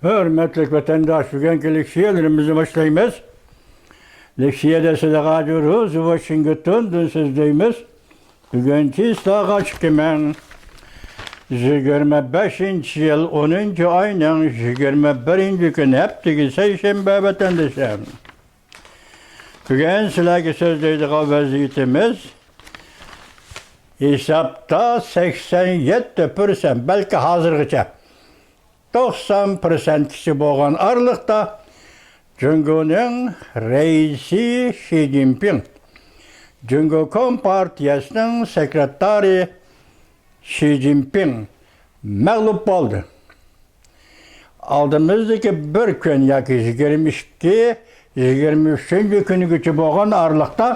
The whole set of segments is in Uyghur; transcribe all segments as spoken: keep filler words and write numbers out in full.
ھۆرمەتلىك ۋەتەنداش، بۈگۈنكى لېكسىيەلىرىمىزنى باشلايمىز. لېكسىيەدە سىلەرگە ھازىر روزى ۋاشىنگتوندىن سۆزلەيمىز. بۈگۈن چىسلاغا چىقىمەن. يىگىرمە بەشىنچى يىل، ئونىنچى ئاينىڭ يىگىرمە بىرىنچى كۈنى، ھەپتىگە سەيشەنبە، ۋەتەندىشىم. بۈگۈن سىلەرگە سۆزلەيدىغان ۋەزىيىتىمىز ھېسابتا سەكسەن يەتتە پىرسەنت، بەلكى ھازىرغىچە توقسان پىرسەنتكىچە بولغان ئارىلىقتا جۇڭگونىڭ رەئىسى شى جىنپىڭ، جۇڭگو كومپارتىيەسىنىڭ سېكرېتارى شى جىنپىڭ مەغلۇپ بولدى. ئالدىمىزدىكى بىر كۈن ياكى يىگىرمە ئىككى، يىگىرمە ئۈچىنچى كۈنىگىچە بولغان ئارىلىقتا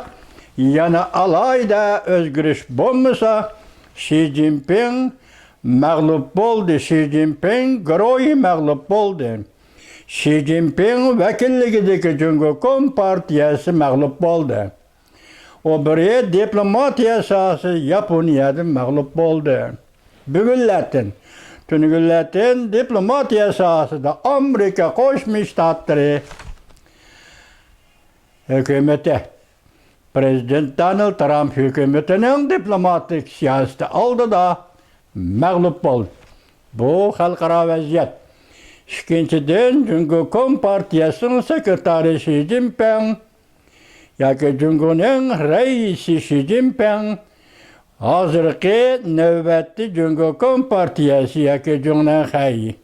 يەنە ئالاھىدە ئۆزگىرىش بولمىسا، شى جىنپىڭ مەغلۇپ بولدى، شى جىنپىڭ گېرويى مەغلۇپ بولدى. شى جىنپىڭ ۋەكىللىكىدىكى جۇڭگو كومپارتىيەسى مەغلۇپ بولدى. ئۇ بىرى دىپلوماتىيە ساھەسى ياپونىيەدە مەغلۇپ بولدى. بۈگۈنلەتىن، تۈنۈگۈنلەتىن دىپلوماتىيە ساھەسىدە ئامېرىكا قوشما شتاتلىرى ھۆكۈمىتى، پىرېزىدېنت دونالد ترامپ ھۆكۈمىتىنىڭ دىپلوماتىك سىياسىتى ئالدىدا مەغلۇپ بولدى. بۇ خەلقئارا ۋەزىيەت. ئىككىنچىدىن، جۇڭگو كومپارتىيەسىنىڭ سېكرېتارى شى جىنپىڭ ياكى جۇڭگونىڭ رەئىسى شى جىنپىڭ ھازىرقى نۆۋەتتە جۇڭگو كومپارتىيەسى ياكى جۇڭنەنخەي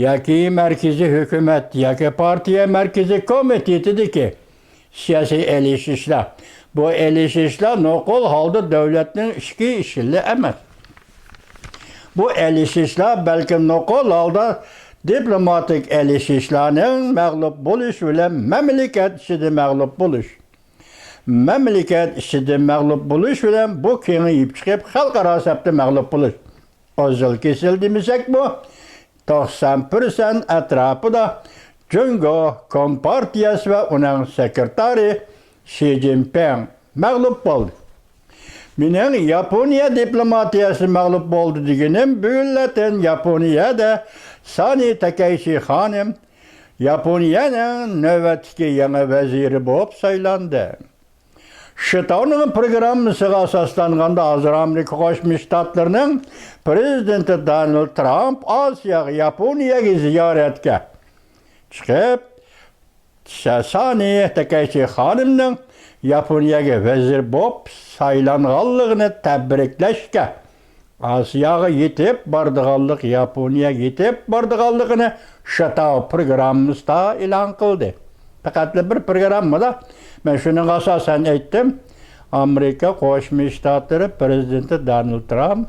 ياكى مەركىزىي ھۆكۈمەت ياكى پارتىيە مەركىزىي كومىتېتىدىكى سىياسىي ئېلىشىشلار. بۇ ئېلىشىشلار نوقۇل ھالدا دۆلەتنىڭ ئىچكى ئىشىلا ئەمەس. بۇ ئېلىشىشلار بەلكىم نوقۇل ھالدا دىپلوماتىك ئېلىشىشلارنىڭ مەغلۇپ بولۇش بىلەن مەملىكەت ئىچىدە مەغلۇپ بولۇش، مەملىكەت ئىچىدە مەغلۇپ بولۇش بىلەن بۇ كېڭىيىپ چىقىپ، خەلقئارا سەپتە مەغلۇپ بولۇش. ئۈزۈل-كېسىل دېمىسەكمۇ، توقسان پىرسەنت ئەتراپىدا جۇڭگو كومپارتىيەسى ۋە ئۇنىڭ سېكرېتارى شى جىنپىڭ مەغلۇپ بولدى. مېنىڭ ياپونىيە دىپلوماتىيەسى مەغلۇپ بولدى دېگىنىم، بۈگۈنلەتىن ياپونىيەدە سانى تاكايچى خانىم ياپونىيەنىڭ نۆۋەتتىكى يېڭى ۋەزىرى بولۇپ سايلاندى. شىتاۋنىڭ پروگراممىسىغا ئاساسلانغاندا، ھازىر ئامېرىكا قوشما شتاتلىرىنىڭ پىرېزىدېنتى دونالد ترامپ ئاسىياغا، ياپونىيەگە زىيارەتكە چىقىپ، سانى تاكايچى خانىمنىڭ ياپونىيەگە ۋەزىر بولۇپ سايلانغانلىقىنى تەبرىكلەشكە، ئاسىياغا يېتىپ بارىدىغانلىق، ياپونىيەگە يېتىپ بارىدىغانلىقىنى شىتاۋ پروگراممىسىدا ئېلان قىلدى. پەقەتلا بىر پروگراممىدا، مەن شۇنىڭغا ئاساسەن ئېيتتىم، ئامېرىكا قوشما شتاتلىرى پىرېزىدېنتى دونالد ترامپ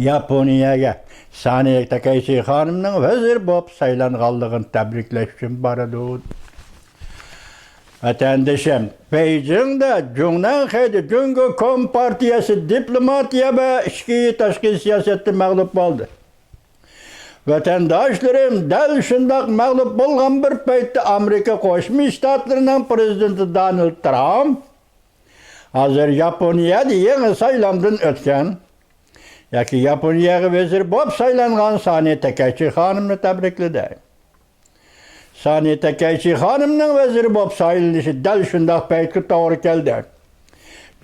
ياپونىيەگە سانى تاكايچى خانىمنىڭ ۋەزىر بولۇپ سايلانغانلىقىنى تەبرىكلەش ئۈچۈن بارىدۇ. ۋەتەندىشىم، بېيجىڭدا جۇڭنەنخەيدە جۇڭگو كومپارتىيەسى دىپلوماتىيە ۋە ئىچكى، تاشقى سىياسەتتە مەغلۇپ بولدى. ۋەتەنداشلىرىم، دەل شۇنداق مەغلۇپ بولغان بىر پەيتتە ئامېرىكا قوشما شتاتلىرىنىڭ پىرېزىدېنتى دونالد ترامپ ھازىر ياپونىيەدە يېڭى سايلامدىن ئۆتكەن ياكى ياپونىيەگە ۋەزىر بولۇپ سايلانغان سانى تاكايچى خانىمنى تەبرىكلىدى. سانى تاكايچى خانىمنىڭ ۋەزىر بولۇپ سايلىنىشى دەل شۇنداق پەيتكە توغرا كەلدى.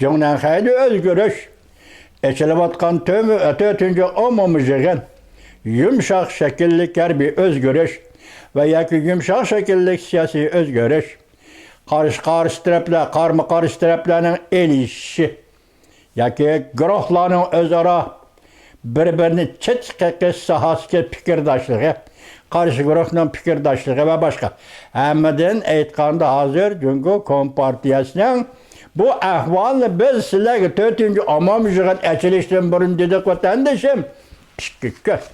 جۇڭنەنخەيدە ئۆزگىرىش، ئېچىلىۋاتقان تۆ-، تۆتىنچى ئومۇمىي يىغىن، يۇمشاق شەكىللىك ھەربىي ئۆزگىرىش ۋە ياكى يۇمشاق شەكىللىك سىياسىي ئۆزگىرىش، قارشى، قارشى تەرەپلەر، قارمۇ قارشى تەرەپلەرنىڭ ئېلىشىشى، ياكى گۇرۇھلارنىڭ ئۆزئارا بىر-بىرىنى چېتىش قېقىش ساھەسىدىكى پىكىرداشلىقى، قارشى گۇرۇھنىڭ پىكىرداشلىقى ۋە باشقا. ھەممىدىن ئېيتقاندا، ھازىر جۇڭگو كومپارتىيەسىنىڭ بۇ ئەھۋالنى بىز سىلەرگە تۆتىنچى ئومۇمىي يىغىن ئېچىلىشتىن بۇرۇن دېدۇق، ۋەتەندىشىم. ئىككى كۈن.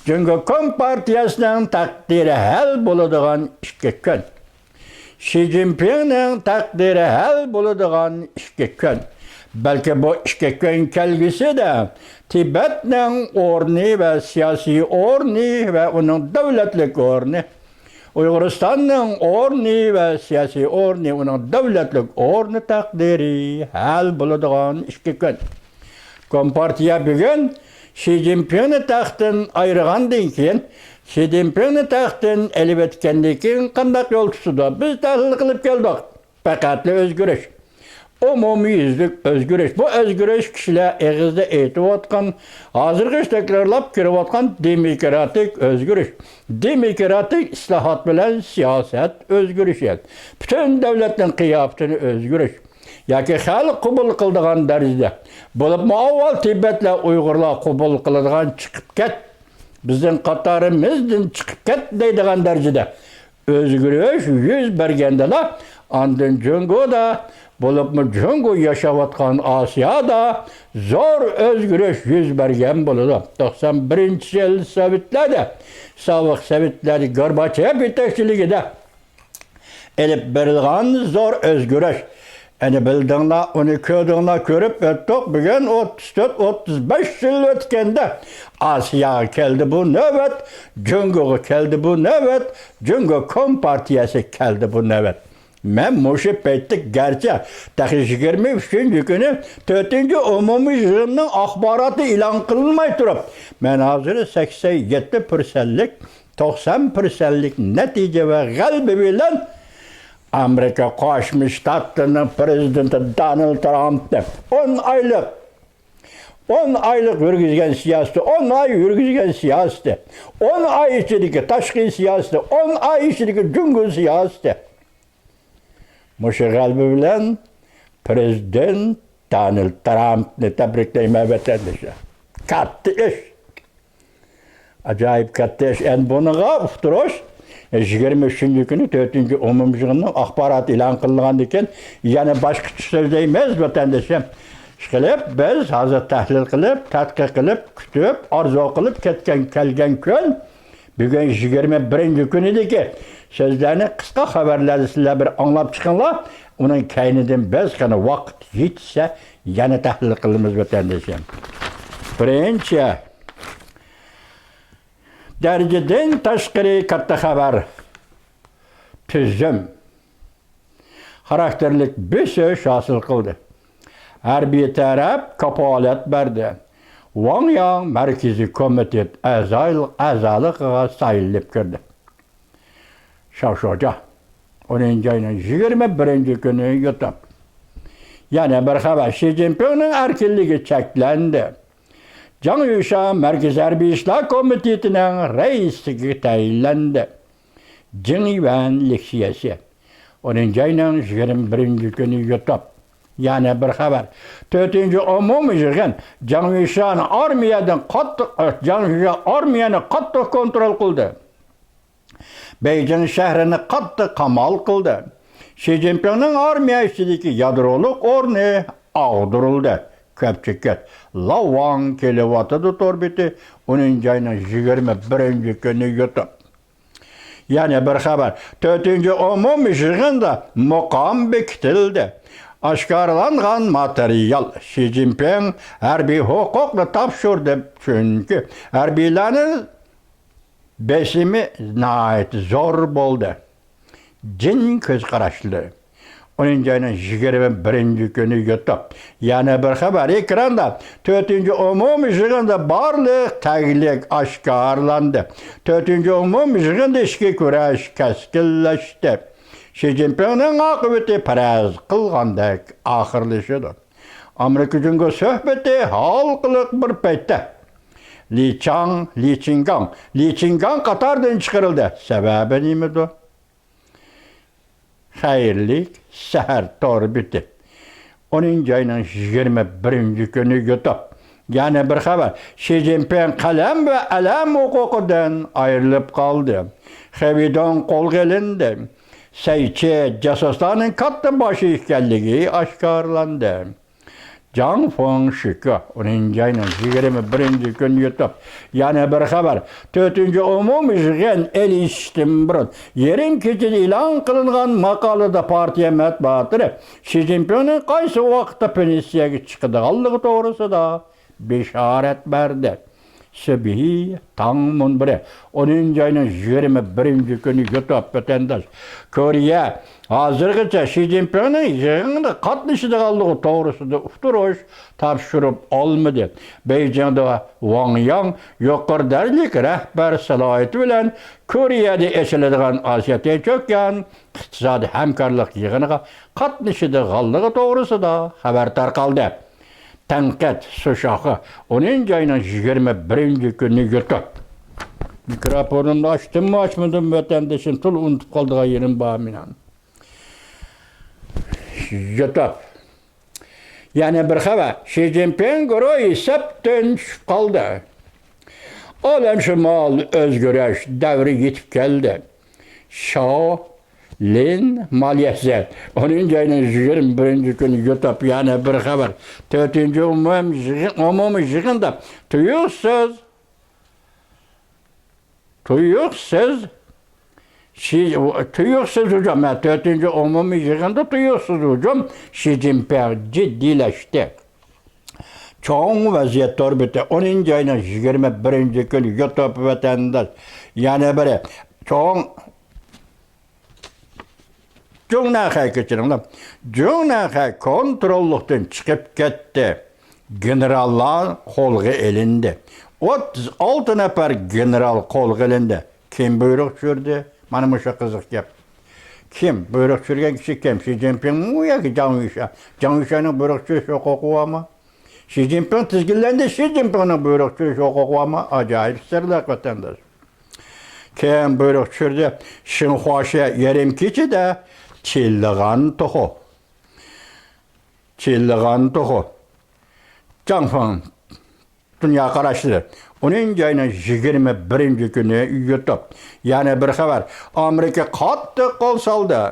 جۇڭگو كومپارتىيەسىنىڭ تەقدىرى ھەل بولىدىغان ئىككى كۈن. شى جىنپىڭنىڭ تەقدىرى ھەل بولىدىغان ئىككى كۈن. بەلكى بۇ ئىككى كۈن كەلگۈسىدە تىبەتنىڭ ئورنى ۋە سىياسىي ئورنى ۋە ئۇنىڭ دۆلەتلىك ئورنى، ئۇيغۇرىستاننىڭ ئورنى ۋە سىياسىي ئورنى، ئۇنىڭ دۆلەتلىك ئورنى تەقدىرى ھەل بولىدىغان ئىككى كۈن. كومپارتىيە بۈگۈن شى جىنپىڭنى تەختتىن ئايرىغاندىن كېيىن، شى جىنپىڭنى تەختتىن ئېلىۋەتكەندىن كېيىن قانداق يول تۇتىدۇ؟ بىز تەھلىل قىلىپ كەلدۇق. پەقەتلا ئۆزگىرىش. ئومۇميۈزلۈك ئۆزگىرىش. بۇ ئۆزگىرىش كىشىلەر ئېغىزدا ئېيتىۋاتقان، ھازىرغىچە تەكرارلاپ كېلىۋاتقان دېموكراتىك ئۆزگىرىش. دېموكراتىك ئىسلاھات بىلەن سىياسەت ئۆزگىرىشى. پۈتۈن دۆلەتنىڭ قىياپىتىنى ئۆزگىرىش. ياكى خەلق قوبۇل قىلىدىغان دەرىجىدە، بولۇپمۇ ئاۋۋال تىبەتلەر، ئۇيغۇرلار قوبۇل قىلىدىغان «چىقىپ كەت، بىزنىڭ قاتارىمىزدىن چىقىپ كەت» دەيدىغان دەرىجىدە ئۆزگىرىش يۈز بەرگەندىلا، ئاندىن جۇڭگودا، بولۇپمۇ جۇڭگو ياشاۋاتقان ئاسىيادا زور ئۆزگىرىش يۈز بەرگەن بولىدۇ. توقسان بىرىنچى يىل سوۋېتلەردە، سابىق سوۋېتلەردە گورباچېۋ يېتەكچىلىكىدە ئېلىپ بېرىلغان زور ئۆزگىرىش. ئەنە بىلدىڭلار، ئۇنى كۆردۈڭلار، كۆرۈپ ئۆتتۇق. بۈگۈن ئوتتۇز تۆت، ئوتتۇز بەش يىل ئۆتكەندە، ئاسىياغا كەلدى بۇ نۆۋەت، جۇڭگوغا كەلدى بۇ نۆۋەت، جۇڭگو كومپارتىيەسىگە كەلدى بۇ نۆۋەت. مەن مۇشۇ پەيتتە، گەرچە تېخى يىگىرمە ئۈچىنچى كۈنى تۆتىنچى ئومۇمىي يىغىننىڭ ئاخباراتى ئېلان قىلىنماي تۇرۇپ، مەن ھازىر سەكسەن يەتتە پىرسەنتلىك، توقسان پىرسەنتلىك نەتىجە ۋە غەلىبە بىلەن ئامېرىكا قوشما شتاتلىرىنىڭ پىرېزىدېنتى دونالد ترامپنى ئون ئايلىق، ئون ئايلىق يۈرگۈزگەن سىياسىتى، ئون ئاي يۈرگۈزگەن سىياسىتى، ئون ئاي ئىچىدىكى تاشقى سىياسىتى، ئون ئاي ئىچىدىكى جۇڭگو سىياسىتى. مۇشۇ غەلىبە بىلەن پىرېزىدېنت دونالد ترامپنى تەبرىكلەيمەن، ۋەتەندىشلەر. كاتتا ئىش. ئاجايىپ كاتتا ئىش. ئەنە بۇنىڭغا ئۇقتۇرۇش، يىگىرمە ئۈچىنچى كۈنى تۆتىنچى ئومۇميىغىننىڭ ئاخباراتى ئېلان قىلىنغاندىن كېيىن يەنە باشقىچە سۆزلەيمىز، ۋەتەندىشىم. ئىشقىلىپ، بىز ھازىر تەھلىل قىلىپ، تەتقىق قىلىپ، كۈتۈپ، ئارزۇ قىلىپ كەتكەن، كەلگەن كۈن، بۈگۈن يىگىرمە بىرىنچى كۈنىدىكى سۆزلەرنى قىسقا خەۋەرلەردە سىلەر بىر ئاڭلاپ چىقىڭلار. ئۇنىڭ كەينىدىن بىز قېنى ۋاقىت يېتىشسە يەنە تەھلىل قىلىمىز، ۋەتەندىشىم. بىرىنچى، دەرىجىدىن تاشقىرى كاتتا خەۋەر. تۈزۈم خاراكتېرلىك بۆسۈش ھاسىل قىلدى. ھەربىي تەرەپ كاپالەت بەردى. ۋاڭ ياڭ مەركىزىي كومىتېت ئەزايل-، ئەزالىقىغا سايلىنىپ كىردى. شاۋشۇجيا، ئونىنچى ئاينىڭ يىگىرمە بىرىنچى كۈنى يۇتۇپ. يەنە بىر خەۋەر، شى جىنپىڭنىڭ ئەركىنلىكى چەكلەندى. جاڭ يۈشيان مەركىزىي ھەربىي ئىشلار كومىتېتىنىڭ رەئىسلىكىگە تەيىنلەندى. جېڭ يۈەن لېكسىيەسى. ئونىنچى ئاينىڭ يىگىرمە بىرىنچى كۈنى يۇتۇپ. يەنە بىر خەۋەر. تۆتىنچى ئومۇمىي يىغىن جاڭ يۈشيان ئارمىيەدىن قاتتىق، جاڭ يۈشيان ئارمىيەنى قاتتىق كونترول قىلدى. بېيجىڭ شەھىرىنى قاتتىق قامال قىلدى. شى جىنپىڭنىڭ ئارمىيە ئىچىدىكى يادرولۇق ئورنى ئاغدۇرۇلدى. كۆپچىكىت، لاۋاڭ كېلىۋاتىدۇ تور بېتى، ئونىنچى ئاينىڭ يىگىرمە بىرىنچى كۈنى يۇتۇپ. يەنە بىر خەۋەر. تۆتىنچى ئومۇمىي يىغىندا مۇقام بېكىتىلدى. ئاشكارىلانغان ماتېرىيال، شى جىنپىڭ ھەربىي ھوقۇقنى تاپشۇردى، چۈنكى ھەربىيلەرنىڭ بېسىمى ناھايىتى زور بولدى. جىن كۆز قاراشلىرى. ئونىنچى ئاينىڭ يىگىرمە بىرىنچى كۈنى يۇتۇپ. يەنە بىر خەۋەر ئېكراندا. تۆتىنچى ئومۇمىي يىغىندا بارلىق تەگلىك ئاشكارىلاندى. تۆتىنچى ئومۇمىي يىغىندا ئىچكى كۈرەش كەسكىنلەشتى. شى جىنپىڭنىڭ ئاقىۋىتى پەرەز قىلغاندەك ئاخىرلىشىدۇ. ئامېرىكا جۇڭگو سۆھبىتى ھالقىلىق بىر پەيتتە. لى چاڭ، لى چىڭگاڭ، لى چىڭگاڭ قاتاردىن چىقىرىلدى. سەۋەبى نېمىدۇ؟ خەيرلىك سەھەر تور بېتى. ئونىنچى ئاينىڭ يىگىرمە بىرىنچى كۈنى يۇتۇپ. يەنە بىر خەۋەر. شى جىنپىڭ قەلەم ۋە ئەلەم ھوقۇقىدىن ئايرىلىپ قالدى. خېۋېيدۇڭ قولغا ئېلىندى. سەي چى جاسۇسلارنىڭ كاتتا باشى ئىكەنلىكى ئاشكارىلاندى. جاڭ فېڭشىكې ئونىنچى ئاينىڭ يىگىرمە بىرىنچى كۈنى يۇتۇپ. يەنە بىر خەۋەر. تۆتىنچى ئومۇمىي يىغىن ئېلىشىشتىن بۇرۇن، يېرىم كېچىدە ئېلان قىلىنغان ماقالىدە پارتىيە مەتبۇئاتلىرى شى جىنپىڭنىڭ قايسى ۋاقىتتا پېنسىيەگە چىقىدىغانلىقى توغرىسىدا بېشارەت بەردى. سۈبھى تاڭ مۇنبىرى، ئونىنچى ئاينىڭ يىگىرمە بىرىنچى كۈنى يۇتۇپ ۋەتەنداش. كورېيە ھازىرغىچە شى جىنپىڭنىڭ يىغىنغا قاتنىشىدىغانلىقى توغرىسىدا ئۇقتۇرۇش تاپشۇرۇپ ئالمىدى. بېيجىڭدا ۋاڭ ياڭ يۇقىرى دەرىجىلىك رەھبەر سالاھىيىتى بىلەن كورېيەدە ئېچىلىدىغان ئاسىيا تىنچ ئوكيان ئىقتىسادىي ھەمكارلىق يىغىنىغا قاتنىشىدىغانلىقى توغرىسىدا خەۋەر تارقالدى. تەنقىد، سۇشاخې، ئونىنچى ئاينىڭ يىگىرمە بىرىنچى كۈنى يۇتۇپ. مىكروفونۇمنى ئاچتىممۇ، ئاچمىدىممۇ، ۋەتەندىشىم، تولا ئۇنتۇپ قالىدىغان يېرىم بار مېنىڭ. يۇتۇپ. يەنە بىر خەۋەر، شى جىنپىڭ گۇرۇھى سەپتىن چۈشۈپ قالدى. ئالەمشۇمۇل ئۆزگىرىش دەۋرى يېتىپ كەلدى. شاۋلىن مالىيەسى ئونىنچى ئاينىڭ يىگىرمە بىرىنچى كۈنى يۇتۇپ، يەنە بىر خەۋەر. تۆتىنچى ئومۇم يىغىن، ئومۇمىي يىغىندا تۇيۇقسىز، تۇيۇقسىز، شى، تۇيۇقسىز ھۇجۇم، ھە، تۆتىنچى ئومۇمىي يىغىندا تۇيۇقسىز ھۇجۇم شى جىنپىڭ جىددىيلەشتى. چوڭ ۋەزىيەت تور بېتى، ئونىنچى ئاينىڭ يىگىرمە بىرىنچى كۈنى يۇتۇپ ۋەتەنداش. يەنە بىرى، چوڭ جۇڭنەنخەي، كەچۈرۈڭلار. جۇڭنەنخەي كونتروللۇقتىن چىقىپ كەتتى. گېنېراللار قولغا ئېلىندى. ئوتتۇز ئالتە نەپەر گېنېرال قولغا ئېلىندى. كىم بۇيرۇق چۈشۈردى؟ مانا مۇشۇ قىزىق گەپ. كىم بۇيرۇق چۈشۈرگەن كىشى كىم؟ شى جىنپىڭمۇ ياكى جاڭ يۈشيا؟ جاڭ يۈشيانىڭ بۇيرۇق چۈشۈرۈش ھوقۇقى بارمۇ؟ شى جىنپىڭ تىزگىنلەندى، شى جىنپىڭنىڭ بۇيرۇق چۈشۈرۈش ھوقۇقى بارمۇ؟ ئاجايىپ سىرلىق، ۋەتەنداش. كىم بۇيرۇق چۈشۈردى؟ شېڭ خۇاشى يېرىم كېچىدە چىللىغان توخۇ. چىللىغان توخۇ. جاڭ فېڭ دۇنيا قاراشلىرى. ئونىنچى ئاينىڭ يىگىرمە بىرىنچى كۈنى يۇتۇپ. يەنە بىر خەۋەر. ئامېرىكا قاتتىق قول سالدى.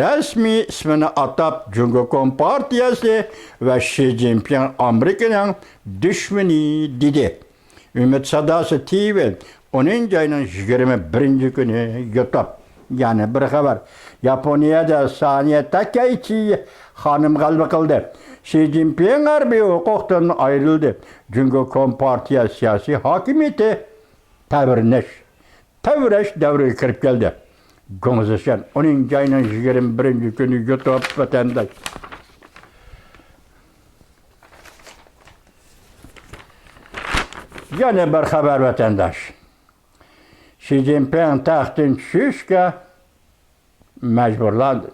رەسمىي ئىسمىنى ئاتاپ، جۇڭگو كومپارتىيەسى ۋە شى جىنپىڭ ئامېرىكىنىڭ دۈشمىنى، دېدى. ئۈمىد ساداسى تىۋى، ئونىنچى ئاينىڭ يىگىرمە بىرىنچى كۈنى يۇتۇپ. يەنە بىر خەۋەر. ياپونىيەدە سانىيە تاكەيچى خانىم غەلىبە قىلدى. شى جىنپىڭ ھەربىي ھوقۇقتىن ئايرىلدى. جۇڭگو كومپارتىيە سىياسىي ھاكىمىيىتى تەۋرىنىش، تەۋرەش دەۋرىگە كىرىپ كەلدى. گۇڭ زىشەن ئونىنچى ئاينىڭ يىگىرمە بىرىنچى كۈنى يۇتۇپ، ۋەتەنداش. يەنە بىر خەۋەر، ۋەتەنداش. شى جىنپىڭ تەختتىن چۈشۈشكە مەجبۇرلاندى.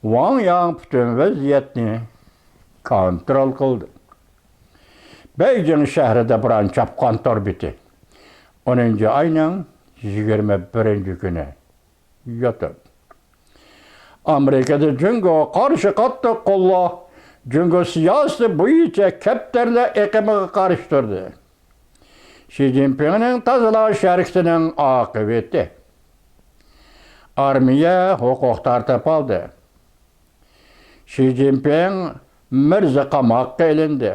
ۋاڭ ياڭ پۈتۈن ۋەزىيەتنى كونترول قىلدى. بېيجىڭ شەھىرىدە بوران چاپقان تور بېتى. ئونىنچى ئاينىڭ يىگىرمە بىرىنچى كۈنى يۇتۇپ. ئامېرىكىدا جۇڭگوغا قارشى قاتتىق قوللاپ، جۇڭگو سىياسىتى بويىچە كەپتەرلەر ئېقىمىغا قارشى تۇردى. شى جىنپىڭنىڭ تازىلاش ھەرىكىتىنىڭ ئاقىۋىتى. ئارمىيە ھوقۇق تارتىپ ئالدى. شى جىنپىڭ مىرزا قاماققا ئېلىندى.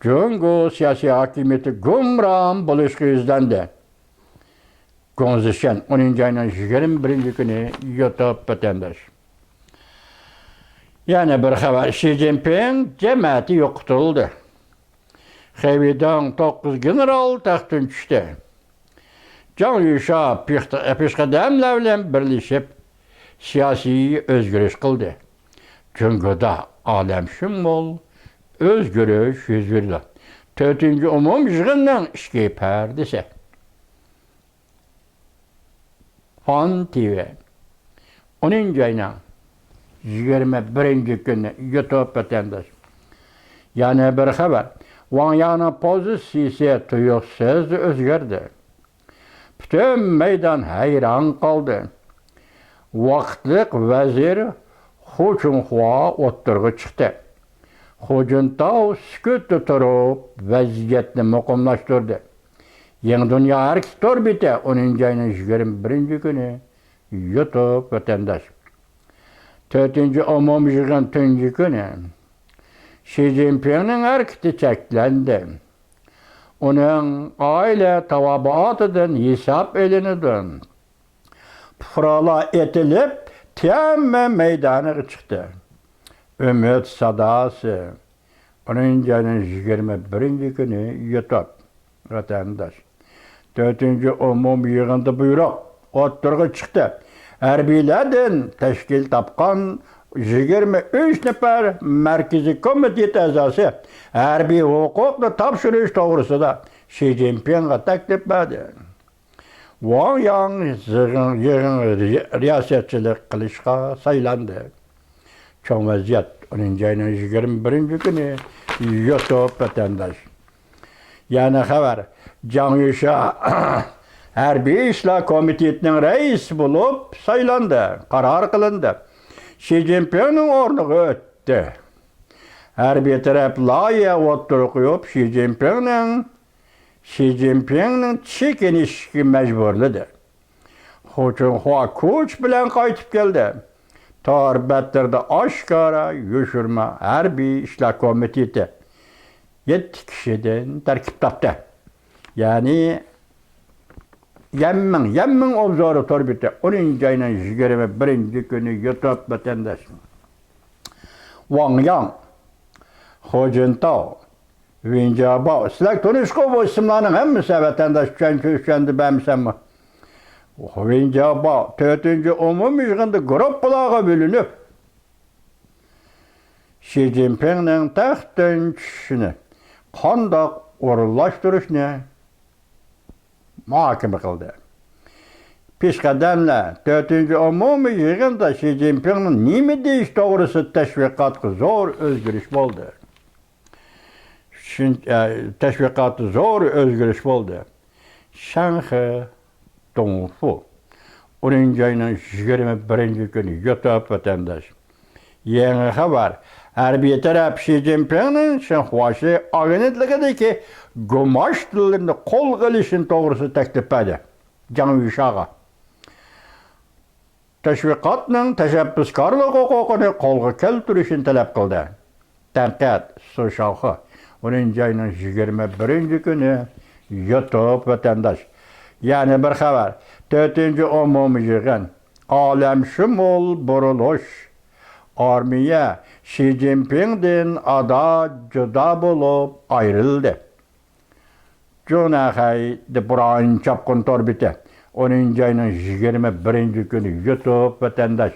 جۇڭگو سىياسىي ھاكىمىيىتى گۇمران بولۇشقا يۈزلەندى. گۇڭ زىشەن ئونىنچى ئاينىڭ يىگىرمە بىرىنچى كۈنى يۇتۇپ، ۋەتەنداش. يەنە بىر خەۋەر، شى جىنپىڭ جەمەتى يوقىتىلدى. خېۋېيدىڭ توققۇز گېنېرال تەختتىن چۈشتى. جاڭ يۈشيا پېخ-، پېشقەدەملەر بىلەن بىرلىشىپ سىياسىي ئۆزگىرىش قىلدى. جۇڭگودا ئالەمشۇمۇل ئۆزگىرىش يۈز بېرىدۇ. تۆتىنچى ئومۇمىي يىغىننىڭ ئىچكى پەردىسى. فان تىۋى. ئونىنچى ئاينىڭ يىگىرمە بىرىنچى كۈنى يۇتۇپ، ۋەتەنداش. يەنە بىر خەۋەر. ۋاڭ ياڭنىڭ پوزىتسىيىسى تۇيۇقسىز ئۆزگەردى. پۈتۈن مەيدان ھەيران قالدى. ۋاقىتلىق ۋەزىر خۇ چۇڭخۇا ئوتتۇرىغا چىقتى. خۇ جىنتاۋ سۈكۈتتە تۇرۇپ، ۋەزىيەتنى مۇقىملاشتۇردى. يېڭى دۇنيا ھەرىكىتى تور بېتى، ئونىنچى ئاينىڭ يىگىرمە بىرىنچى كۈنى يۇتۇپ، ۋەتەنداش. تۆتىنچى ئومۇمىي يىغىن تۇنجى كۈنى. شى جىنپىڭنىڭ ھەرىكىتى چەكلەندى. ئۇنىڭ ئائىلە تاۋابىئاتىدىن ھېساب ئېلىنىدۇ. پۇقرالار ئېتىلىپ، تيەنئەنمېن مەيدانىغا چىقتى. ئۈمىد ساداسى. ئونىنچى ئاينىڭ يىگىرمە بىرىنچى كۈنى يۇتۇپ. ۋەتەنداش. تۆتىنچى ئومۇمىي يىغىندا بۇيرۇق ئوتتۇرىغا چىقتى. ھەربىيلەردىن تەشكىل تاپقان يىگىرمە ئۈچ نەپەر مەركىزىي كومىتېت ئەزاسى ھەربىي ھوقۇقنى تاپشۇرۇش توغرىسىدا شى جىنپىڭغا تەكلىپ بەردى. ۋاڭ ياڭ يىغىن، يىغىن رىياسەتچىلىك قىلىشقا سايلاندى. چوڭ ۋەزىيەت، ئونىنچى ئاينىڭ يىگىرمە بىرىنچى كۈنى يۇتۇپ ۋەتەنداش. يەنە خەۋەر، جاڭ يۈشا ھەربىي ئىشلار كومىتېتىنىڭ رەئىسى بولۇپ سايلاندى، قارار قىلىندى. شى جىنپىڭنىڭ ئورنىغا ئۆتتى. ھەربىي تەرەپ لايىھە ئوتتۇرىغا قويۇپ، شى جىنپىڭنىڭ، شى جىنپىڭنىڭ چېكىنىشكە مەجبۇرلىدى. خۇ چۇنخۇا كۇچ بىلەن قايتىپ كەلدى. تور بەتلىرىدە ئاشكارا يوشۇرما ھەربىي ئىشلار كومىتېتى يەتتە كىشىدىن تەركىب تاپتى. يەنى يەنمىڭ، يەنمىڭ ئوبزورى تور بېتى، ئونىنچى ئاينىڭ يىگىرمە بىرىنچى كۈنى يۇتۇپ ۋەتەنداش. ۋاڭ ياڭ، خو جىنتاۋ، ۋېن جياباۋ، سىلەر تونۇشقۇ بۇ ئىسىملارنىڭ ھەممىسى ۋەتەنداش، چۈشەنچە چۈشەندۈرۈپ بەرمىسەممۇ. ۋېن جياباۋ تۆتىنچى ئومۇمىي يىغىندا گۇرۇپپىلارغا بۆلۈنۈپ، شى جىنپىڭنىڭ تەختتىن چۈشۈشىنى، قانداق ئورۇنلاشتۇرۇشنى مۇھاكىمە قىلدى. پېشقەدەملەر تۆتىنچى ئومۇمىي يىغىندا شى جىنپىڭنىڭ نېمە دېيىش توغرىسىدا تەشۋىقاتقا زور ئۆزگىرىش بولدى. شىن-، ئە، تەشۋىقاتتا زور ئۆزگىرىش بولدى. شەنخې دۇڭفۇ ئونىنچى ئاينىڭ يىگىرمە بىرىنچى كۈنى يۇتۇپ ۋەتەنداش. يېڭى خەۋەر، ھەربىي تەرەپ شى جىنپىڭنىڭ شىنخۇاشى ئاگېنتلىقىدىكى گۇماچ دىللىرىنى قولغا ئېلىشىنى توغرىسىدا تەكلىپ بەردى جاڭ يۈشاغا. تەشۋىقاتنىڭ تەشەببۇسكارلىق ھوقۇقىنى قولغا كەلتۈرۈشىنى تەلەپ قىلدى. تەنقىد، سۇ شاۋخې، ئونىنچى ئاينىڭ يىگىرمە بىرىنچى كۈنى يۇتۇپ ۋەتەنداش. يەنە بىر خەۋەر، تۆتىنچى ئومۇمىي يىغىن، ئالەمشۇمۇل بۇرۇلۇش، ئارمىيە شى جىنپىڭدىن ئادا جۇدا بولۇپ ئايرىلدى. جۇڭنەنخەي دېپران چاپقۇن تور بېتى، ئونىنچى ئاينىڭ يىگىرمە بىرىنچى كۈنى يۇتۇپ ۋەتەنداش.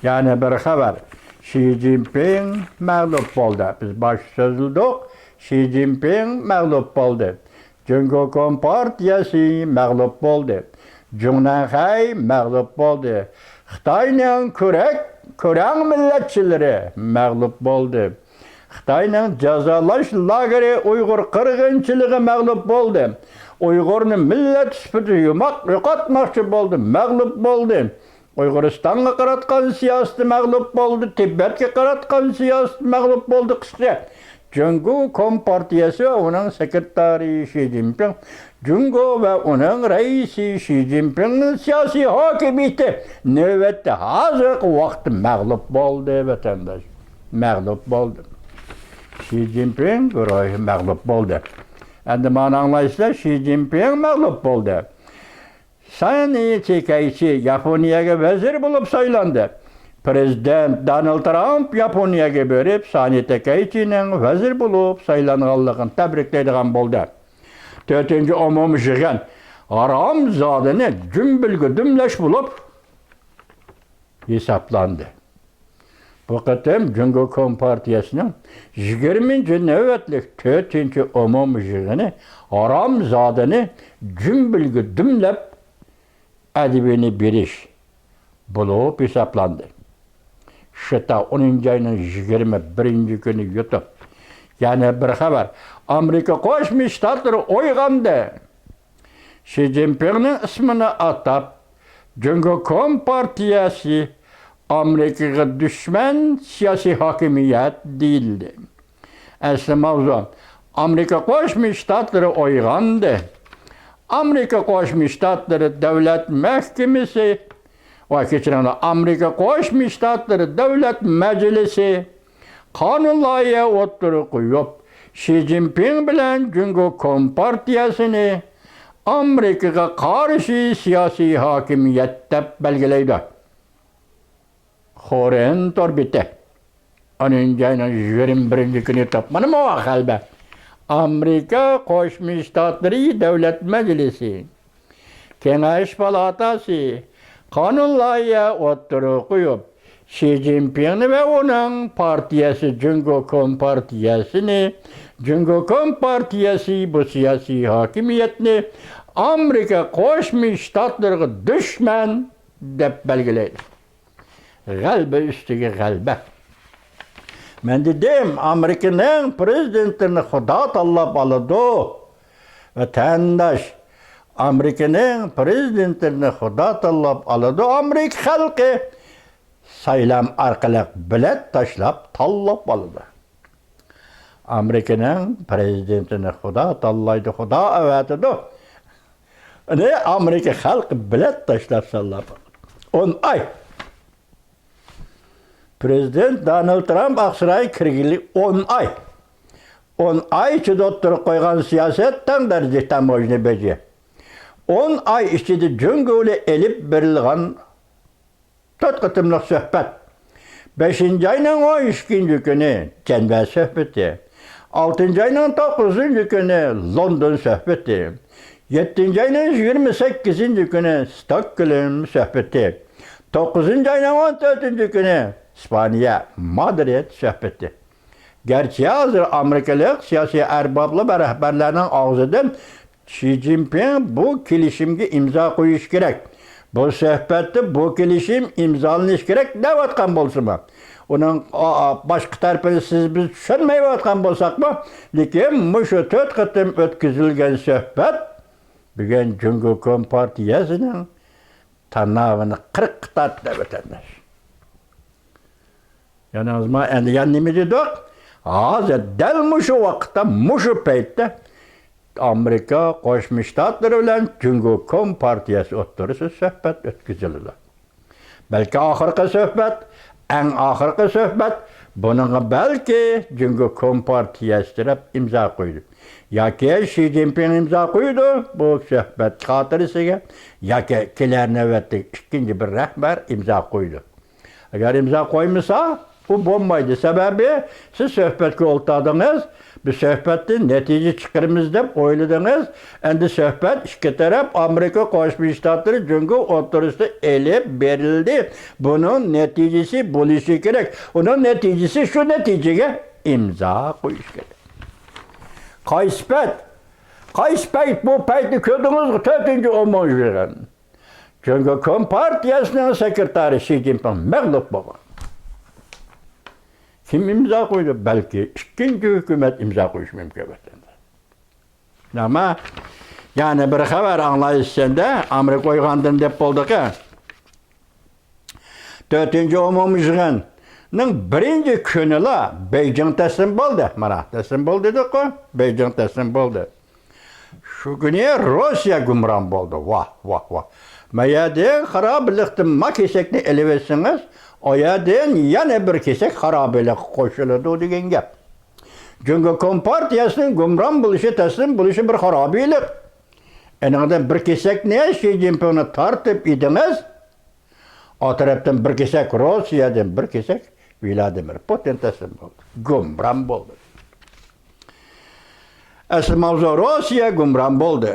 يەنە بىر خەۋەر، شى جىنپىڭ مەغلۇپ بولدى. بىز باشتا سۆزلىدۇق، شى جىنپىڭ مەغلۇپ بولدى. جۇڭگو كومپارتىيەسى مەغلۇپ بولدى. جۇڭنەنخەي مەغلۇپ بولدى. خىتاينىڭ كۆرەك، كۆرەڭ مىللەتچىلىرى مەغلۇپ بولدى. خىتاينىڭ جازالاش لاگېرى ئۇيغۇر قىرغىنچىلىقى مەغلۇپ بولدى. ئۇيغۇرنى مىللەت سۈپىتىدە يوماق-، يوقاتماقچى بولدى، مەغلۇپ بولدى. ئۇيغۇرىستانغا قاراتقان سىياسىتى مەغلۇپ بولدى، تىبەتكە قاراتقان سىياسىتى مەغلۇپ بولدى. قىسقىچە، جۇڭگو كومپارتىيەسى ۋە ئۇنىڭ سېكرېتارى شى جىنپىڭ، جۇڭگو ۋە ئۇنىڭ رەئىسى شى جىنپىڭنىڭ سىياسىي ھاكىمىيىتى نۆۋەتتە ھازىرقى ۋاقىتتا مەغلۇپ بولدى، ۋەتەنداش. مەغلۇپ بولدى. شى جىنپىڭ گۇرۇھى مەغلۇپ بولدى. ئەمدى مانا ئاڭلايسىلەر، شى جىنپىڭ مەغلۇپ بولدى. سانى تېكەيچى ياپونىيەگە ۋەزىر بولۇپ سايلاندى. پىرېزىدېنت دونالد ترامپ ياپونىيەگە بېرىپ، سانى تېكەيچىنىڭ ۋەزىر بولۇپ سايلانغانلىقىنى تەبرىكلەيدىغان بولدى. تۆتىنچى ئومۇمىي يىغىن ھارامزادىنى جۈمبۈلگە دۈملەش بولۇپ ھېسابلاندى. بۇ قېتىم جۇڭگو كومپارتىيەسىنىڭ يىگىرمىنچى نۆۋەتلىك تۆتىنچى ئومۇمىي يىغىنى ھارامزادىنى جۈمبۈلگە دۈملەپ ئەدىپىنى بېرىش بولۇپ ھېسابلاندى. شتا ئونىنچى ئاينىڭ يىگىرمە بىرىنچى كۈنى يۇتۇپ. يەنە بىر خەۋەر، ئامېرىكا قوشما شتاتلىرى ئويغاندى. شى جىنپىڭنىڭ ئىسمىنى ئاتاپ، جۇڭگو كومپارتىيەسى ئامېرىكىغا دۈشمەن سىياسىي ھاكىمىيەت دېيىلدى. ئەسلى ماۋزۇ، ئامېرىكا قوشما شتاتلىرى ئويغاندى. ئامېرىكا قوشما شتاتلىرى دۆلەت مەھكىمىسى، ۋاي، كەچۈرۈڭلار، ئامېرىكا قوشما شتاتلىرى دۆلەت مەجلىسى قانۇن لايىھە ئوتتۇرىغا قويۇپ، شى جىنپىڭ بىلەن جۇڭگو كومپارتىيەسىنى ئامېرىكىغا قارشى سىياسىي ھاكىمىيەت دەپ بەلگىلەيدۇ. خورېن تور بېتى. ئونىنچى ئاينىڭ يىگىرمە بىرىنچى كۈنى تاپ-، مانا ماۋۇ غەلىبە. ئامېرىكا قوشما شتاتلىرى دۆلەت مەجلىسى، كېڭەش پالاتاسى قانۇن لايىھە ئوتتۇرىغا قويۇپ، شى جىنپىڭنى ۋە ئۇنىڭ پارتىيەسى جۇڭگو كومپارتىيەسىنى، جۇڭگو كومپارتىيەسى بۇ سىياسىي ھاكىمىيەتنى ئامېرىكا قوشما شتاتلىرىغا دۈشمەن دەپ بەلگىلەيدۇ. غەلىبە ئۈستىگە غەلىبە. مەن دېدىم، ئامېرىكىنىڭ پىرېزىدېنتىنى خۇدا تاللاپ ئالىدۇ. ۋەتەنداش، ئامېرىكىنىڭ پىرېزىدېنتىنى خۇدا تاللاپ ئالىدۇ. ئامېرىكا خەلقى سايلام ئارقىلىق بېلەت تاشلاپ تاللاپ ئالىدۇ. ئامېرىكىنىڭ پىرېزىدېنتىنى خۇدا تاللايدۇ، خۇدا ئەۋەتىدۇ. ئۇنى ئامېرىكا خەلقى بېلەت تاشلاپ سايلاپ ئالىدۇ. ئون ئاي. پىرېزىدېنت دونالد ترامپ ئاقسارايغا كىرگىلى ئون ئاي. ئون ئاي ئىچىدە ئوتتۇرىغا قويغان سىياسەت تەڭ دەرىجىدە تاموژنا بېجى. ئون ئاي ئىچىدە جۇڭگو بىلەن ئېلىپ بېرىلغان تۆت قېتىملىق سۆھبەت. بەشىنچى ئاينىڭ ئون ئىككىنچى كۈنى جەنۋە سۆھبىتى. ئالتىنچى ئاينىڭ توققۇزىنچى كۈنى لوندون سۆھبىتى. يەتتىنچى ئاينىڭ يىگىرمە سەككىزىنچى كۈنى ستوكگولم سۆھبىتى. توققۇزىنچى ئاينىڭ ئون تۆتىنچى كۈنى ئىسپانىيە، مادرىد سۆھبىتى. گەرچە ھازىر ئامېرىكىلىق سىياسىي ئەربابلار ۋە رەھبەرلەرنىڭ ئاغزىدىن شى جىنپىڭ بۇ كېلىشىمگە ئىمزا قويۇشى كېرەك، بۇ سۆھبەتتە بۇ كېلىشىم ئىمزالىنىشى كېرەك دەۋاتقان بولسىمۇ، ئۇنىڭ، ئا، ئا، باشقا تەرىپىنى سىز بىز چۈشەنمەيۋاتقان بولساقمۇ، لېكىن مۇشۇ تۆت قېتىم ئۆتكۈزۈلگەن سۆھبەت بۈگۈن جۇڭگو كومپارتىيەسىنىڭ تارناۋىنى قىرىققا تارتتى، ۋەتەنداش. يەنىڭىزمۇ ئەندى يەنە نېمە دېدۇق؟ ھازىر دەل مۇشۇ ۋاقىتتا، مۇشۇ پەيتتە ئامېرىكا قوشما شتاتلىرى بىلەن جۇڭگو كومپارتىيەسى ئوتتۇرىسىدا سۆھبەت ئۆتكۈزۈلىدۇ. بەلكى ئاخىرقى سۆھبەت، ئەڭ ئاخىرقى سۆھبەت، بۇنىڭغا بەلكى جۇڭگو كومپارتىيەسى تەرەپ ئىمزا قويىدۇ. ياكى شى جىنپىڭ ئىمزا قويىدۇ بۇ سۆھبەت خاتىرىسىگە، ياكى كېلەر نۆۋەتتىكى ئىككىنچى بىر رەھبەر ئىمزا قويىدۇ. ئەگەر ئىمزا قويمىسا، ئۇ بولمايدۇ. سەۋەبى، سىز سۆھبەتكە ئولتۇردىڭىز، بىز سۆھبەتتىن نەتىجە چىقىرىمىز دەپ ئويلىدىڭىز. ئەمدى سۆھبەت ئىككى تەرەپ، ئامېرىكا قوشما شتاتلىرى جۇڭگو ئوتتۇرىسىدا ئېلىپ بېرىلدى. بۇنىڭ نەتىجىسى بولۇشى كېرەك. ئۇنىڭ نەتىجىسى شۇ نەتىجىگە ئىمزا قويۇش كېرەك. قايسى پەيت؟ قايسى پەيت؟ بۇ پەيتنى كۆردىڭىزغۇ، تۆتىنچى ئومۇمىي يىغىن. جۇڭگو كومپارتىيەسىنىڭ سېكرېتارى شى جىنپىڭ مەغلۇپ بولغان. كىم ئىمزا قويدى؟ بەلكى ئىككىنچى ھۆكۈمەت ئىمزا قويۇشى مۇمكىن، ۋەتەنداش. ئەمما يەنە بىر خەۋەر ئاڭلايسەن-دە، ئامېرىكا ئويغاندىن دەپ بولدىكى. تۆتىنچى ئومۇمىي يىغىننىڭ بىرىنچى كۈنىلا بېيجىڭ تەسلىم بولدى. مانا، تەسلىم بولدى دېدۇققۇ، بېيجىڭ تەسلىم بولدى. شۇ كۈنى روسىيە گۇمران بولدى. ۋاھ، ۋاھ، ۋاھ. ما يەردىن خارابىلىقتىن ما كېسەكنى ئېلىۋەتسىڭىز، ئۇ يەردىن يەنە بىر كېسەك خارابىلىققا قوشۇلىدۇ دېگەن گەپ. جۇڭگو كومپارتىيەسىنىڭ گۇمران بولۇشى، تەسلىم بولۇشى بىر خارابىلىق. ئېنىڭدىن بىر كېسەكنى شى جىنپىڭنى تارتىپ ئىدىڭىز، ئۇ تەرەپتىن بىر كېسەك، روسىيەدىن بىر كېسەك ۋلادىمىر پۇتىن تەسلىم بولدى. گۇمران بولدى. ئەسلى ماۋزۇ روسىيە گۇمران بولدى.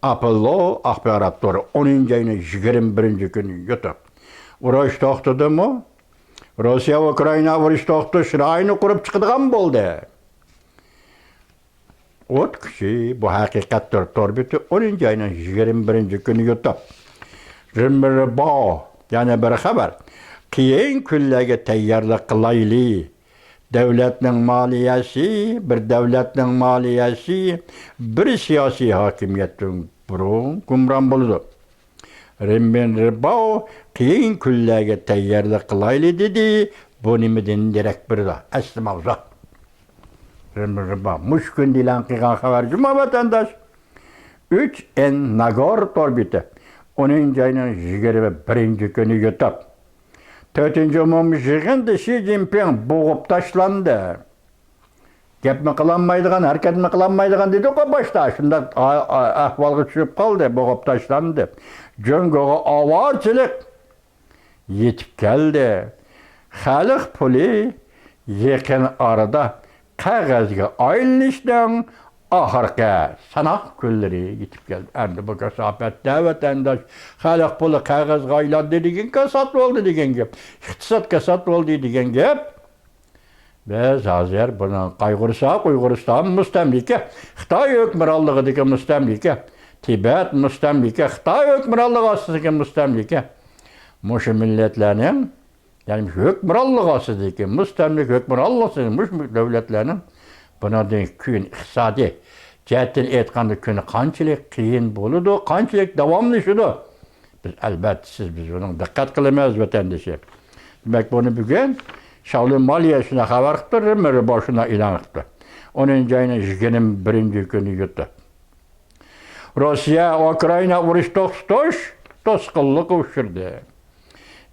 ئاپوللو ئاخبارات تورى ئونىنچى ئاينىڭ يىگىرمە بىرىنچى كۈنى يۇتۇپ، ئۇرۇش توختىدىمۇ؟ روسىيە ئۇكرائىنا ئۇرۇش توختىتىش رايونى قۇرۇپ چىقىدىغان بولدى. ئوت كۈچى، بۇ ھەقىقەتتۇر تور بېتى ئونىنچى ئاينىڭ يىگىرمە بىرىنچى كۈنى يۇتۇپ، رېنمىرباۋ، يەنە بىر خەۋەر. قېيىن كۈنلەرگە تەييارلىق قىلايلى. دۆلەتنىڭ مالىيەسى، بىر دۆلەتنىڭ مالىيەسى بىر سىياسىي ھاكىمىيەتتىن بۇرۇن گۇمران بولىدۇ. رېنمىرباۋ قېيىن كۈنلەرگە تەييارلىق قىلايلى دېدى. بۇ نېمىدىن دېرەك بېرىدۇ؟ ئەسلى ماۋزۇ. رېنمىرباۋ مۇشۇ كۈندە ئېلان قىلغان خەۋەر جۇما، ۋەتەنداش. ئۈچ ئېن ناگور تور بېتى ئونىنچى ئاينىڭ يىگىرمە بىرىنچى كۈنى يۇتۇپ، تۆتىنچى ئومۇمىي يىغىندا شى جىنپىڭ بوغۇپ تاشلاندى. گەپمۇ قىلالمايدىغان، ھەرىكەتمۇ قىلالمايدىغان دېدۇققۇ باشتا. شۇنداق ئا-، ئا-، ئەھۋالغا چۈشۈپ قالدى، بوغۇپ تاشلاندى. جۇڭگوغا ئاۋارىچىلىق يېتىپ كەلدى. خەلق پۇلى يېقىن ئارىدا قەغەزگە ئايلىنىشنىڭ ئاخىرقى ساناق كۈنلىرى يېتىپ كەلدى. ئەمدى بۇ كاساپەتتە ۋەتەنداش، خەلق پۇلى قەغەزگە ئايلاندى دېگەن گەپ، كاسات بولدى دېگەن گەپ، ئىقتىساد كاسات بولدى دېگەن گەپ. بىز ھازىر بۇنى قايغۇرساق، ئۇيغۇرىستان مۇستەملىكە، خىتاي ھۆكمرانلىقىدىكى مۇستەملىكە، تىبەت مۇستەملىكە، خىتاي ھۆكمرانلىقى ئاستىدىكى مۇستەملىكە. مۇشۇ مىللەتلەرنىڭ، يەنى مۇشۇ ھۆكمرانلىق ئاستىدىكى، مۇستەملىكە ھۆكمرانلىق ئاستىدىكى مۇشۇ دۆلەتلەرنىڭ بۇنىڭدىن كېيىن ئىقتىسادىي جەھەتتىن ئېيتقاندا كۈنى قانچىلىك قىيىن بولىدۇ، قانچىلىك داۋاملىشىدۇ؟ بىز، ئەلۋەتتە، سىز، بىز بۇنىڭغا دىققەت قىلىمىز، ۋەتەندىشىم. دېمەك، بۇنى بۈگۈن شاۋلىن مالىيە شۇنداق خەۋەر قىپتۇ، رىممېر بۇ شۇنداق ئېلان قىپتۇ. ئونىنچى ئاينىڭ يىگىرمە بىرىنچى كۈنى يۇتتى. روسىيە ئۇكرائىنا ئۇرۇش توختىتىش توسقۇنلۇققا ئۇچرىدى.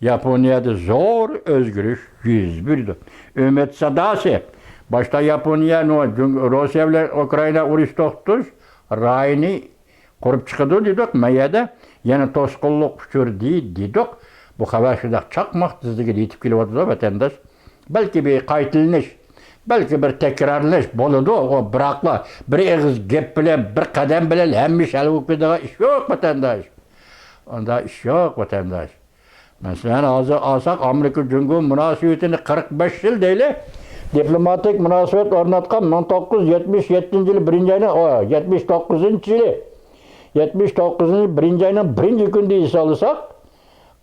ياپونىيەدە زور ئۆزگىرىش يۈز بېرىدۇ. ئۈمىد ساداسى. باشتا ياپونىيە، نو-، جۇڭ-، روسىيە بىلەن ئۇكرائىنا ئۇرۇش توختىتىش رايىنى قۇرۇپ چىقىدۇ دېدۇق، مەيەدە يەنە توسقۇنلۇق ئۇچرىدى دېدۇق. بۇ خەۋەر شۇنداق چاقماق تېزلىكىدە يېتىپ كېلىۋاتىدۇ، ۋەتەنداش. بەلكى بىر قايتىلىنىش، بەلكى بىر تەكرارلىنىش بولىدۇ. ئۇ بىراقلا بىر ئېغىز گەپ بىلەن، بىر قەدەم بىلەن ھەممە ئىش ھەل بولۇپ كېتىدىغان ئىش يوق، ۋەتەنداش. ئۇنداق ئىش يوق، ۋەتەنداش. مەسىلەن، ھازىر ئالساق، ئامېرىكا جۇڭگو مۇناسىۋىتىنى قىرىق بەش يىل دەيلى، دىپلوماتىك مۇناسىۋەت ئورناتقان مىڭ توققۇز يۈز يەتمىش يەتتىنچى يىلى بىرىنچى ئاينىڭ، ئو، يەتمىش توققۇزىنچى يىلى، يەتمىش توققۇزىنچى بىرىنچى ئاينىڭ بىرىنچى كۈنىدە ھېسابلىساق،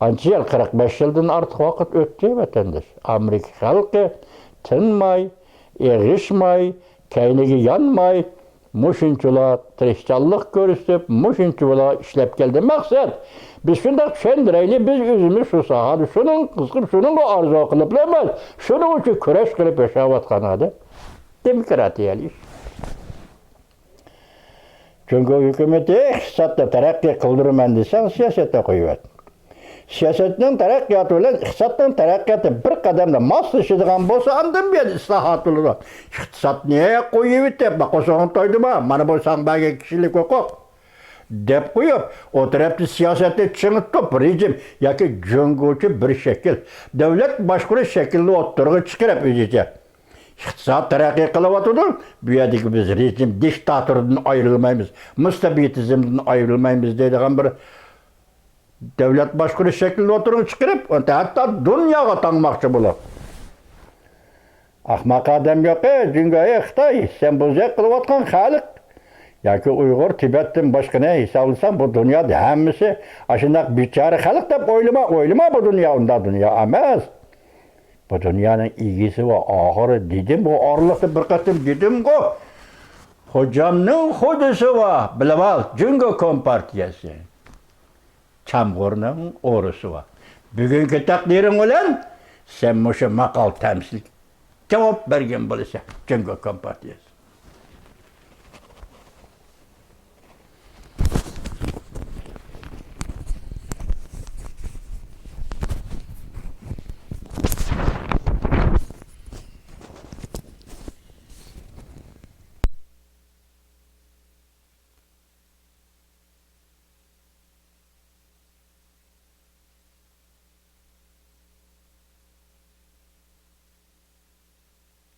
قانچە يىل؟ قىرىق بەش يىلدىن ئارتۇق ۋاقىت ئۆتتى، ۋەتەنداش. ئامېرىكا خەلقى تىنماي، ئېغىشماي، كەينىگە يانماي، مۇشۇنچىلا تىرىشچانلىق كۆرسىتىپ، مۇشۇنچىلا ئىشلەپ كەلدى. مەقسەت، بىز شۇنداق چۈشەندۈرەيلى، بىز ئۆزىمىز شۇ ساھەدە شۇنىڭ قىزىقىپ، شۇنىڭغا ئارزۇ قىلىپلا ئەمەس، شۇنىڭ ئۈچۈن كۈرەش قىلىپ ياشاۋاتقان ئادەم. دېموكراتىيەلىك ئىش. جۇڭگو ھۆكۈمىتى ئىقتىسادنى تەرەققىي قىلدۇرىمەن دېسەڭ، سىياسەتنى قويۇۋەت. سىياسەتنىڭ تەرەققىياتى بىلەن ئىقتىسادنىڭ تەرەققىياتى بىر قەدەمدە ماسلىشىدىغان بولسا، ئاندىن بۇيان ئىسلاھات بولىدۇ. ئىقتىسادنى قويۇۋېتىپ، باققۇزۇڭ تويدىما، مانا بۇ ساڭا بەرگەن كىشىلىك ھوقۇق، دەپ قويۇپ، ئۇ تەرەپتە سىياسەتنى چىڭ تۇتۇپ، رېجىم ياكى جۇڭگوچە بىر شەكىل، دۆلەت باشقۇرۇش شەكلىنى ئوتتۇرىغا چىقىرىپ، ئۆزىچە ئىقتىساد تەرەققىي قىلىۋاتىدۇ، بۇ يەردىكى بىز رېجىم دىكتاتورىدىن ئايرىلمايمىز، مۇستەبىتىزمدىن ئايرىلمايمىز دەيدىغان بىر دۆلەت باشقۇرۇش شەكلىنى ئوتتۇرىغا چىقىرىپ، ھەتتا دۇنياغا تاڭماقچى بولۇپ. ئەخمەق ئادەم يوق، ئەي، جۇڭگو، ئەي، خىتاي، سەن بوزەك قىلىۋاتقان خەلق ياكى ئۇيغۇر، تىبەتتىن باشقىنى ھېسابلىساڭ، بۇ دۇنيادا ھەممىسى ئاشۇنداق بىچارە خەلق دەپ ئويلىما، ئويلىما، بۇ دۇنيا ئۇنداق دۇنيا ئەمەس. بۇ دۇنيانىڭ ئىگىسى بار، ئاخىرى دېدىم، بۇ ئارىلىقتا بىر قېتىم دېدىمغۇ، خوجامنىڭ خوجىسى بار، بىلىۋال، جۇڭگو كومپارتىيەسى. چامغۇرنىڭ ئورىسى بار. بۈگۈنكى تەقدىرىڭ بىلەن سەن مۇشۇ ماقال تەمسىلگە جاۋاب بەرگەن بولىسەن، جۇڭگو كومپارتىيەسى.